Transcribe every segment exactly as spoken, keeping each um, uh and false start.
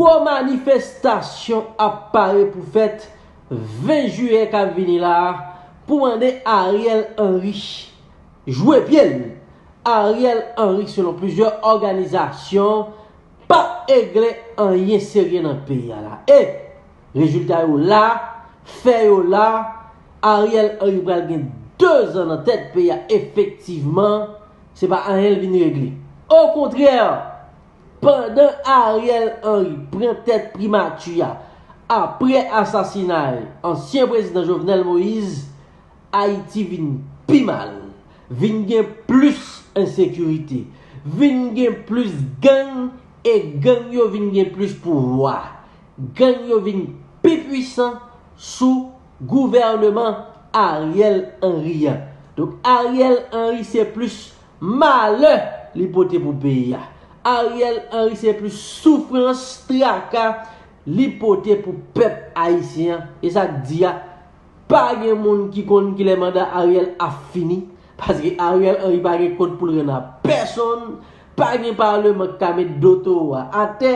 Gwo manifestasyon ap pare pou fèt ven jiyè k ap vini la a pou mande Ariel Henry jwe pye l. Ariel Henry, selon plizyè òganizasyon, p ap regle anyen serye nan peyi a la. E rezilta yo la, fè yo la, Ariel Henry pral gen dezan nan tèt peyi a efektivman, se pa anyen l vin regle. Okontrè, pandan Ariel Henry pran tèt primati a apre asasinay ansyen prezidan Jovenel Moïse, Ayiti vin pi mal, vin gen plis ensekirite, vin gen plis gang, e gang yo vin gen plis pouvwa. Gang yo vin pi pwisan sou gouvèneman Ariel Henry an. Donk, Ariel Henry se plis malè li pote pou peyi a. Ariel Henry se plis soufrans, traka li pote pou pèp ayisyen an. E sa k di a, pa gen moun ki konn kilè manda Ariel ap fini, paske Ariel Henry pa gen kont pou l rann a pèsonn, pa gen palman k ka met do towo a atè,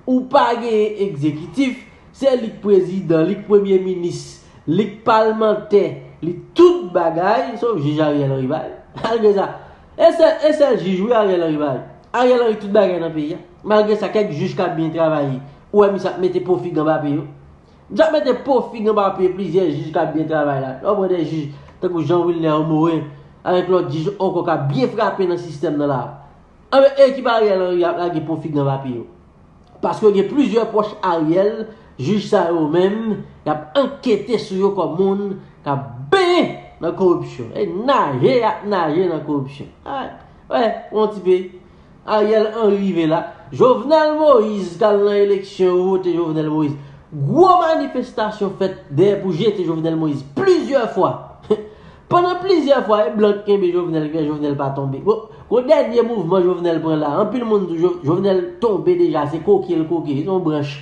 ou pa gen egzekitif, se li k prezidan, li k premye minis, li k palmantè, li tout bagay, sof jij Ariel Henry bay. Malgre sa, e sèl, e sèl jij wi Ariel Henry bay. Ariel Henry tout bagay nan peyi a. Malgre sa, kèk jij k ap byen travay, ou wè misye ap mete po fig anba pye yo. Misye ap mete po fig anba pye plizyè jij k ap byen travay la. Lè w pran de jij tankou Jean Wilner Morin, avèk lòt jij ankò k ap byen frape nan sistèm nan la. Anben, ekip Ariel Henry ap lage po fig anba pye yo. Paske gen plizyè pwòch Ariel, jij sa yo menm, y ap ankete sou yo kòm moun k ap benyen nan koripsyon. E naje y ap naje nan koripsyon. Ay, wè, yon ti pe. Ariel Henry rive la. Jovenel Moïse k al nan eleksyon, yo vote Jovenel Moïse. Gwo manifestasyon fèt dèyè pou jete Jovenel Moïse plizyè fwa. Pandan plizyè fwa, e blan k kenbe Jovenel, ki fè Jovenel pa tonbe. Bon, gwo dènye mouvman Jovenel pran la, anpil moun di Jo-, Jovenel tonbe deja, se koke l koke, se yon branch.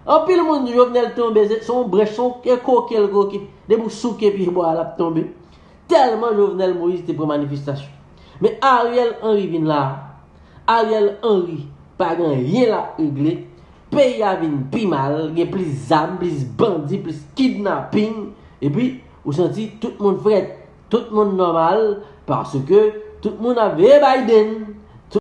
Anpil moun di Jovenel tonbe, se, se yon branch, se yon, e koke l koke. Depi w souke pye bwa a, l ap tonbe. Tèlman Jovenel Moïse te pran manifestasyon. Men Ariel Henry vin la a. Ariel Henry pa gen anyen l ap regle. Peyi a vin pi mal, gen plis zam, plis bandi, plis kidnaping. Epi, ou santi tout moun frèt, tout moun nòmal, paske tout moun ap veye Biden.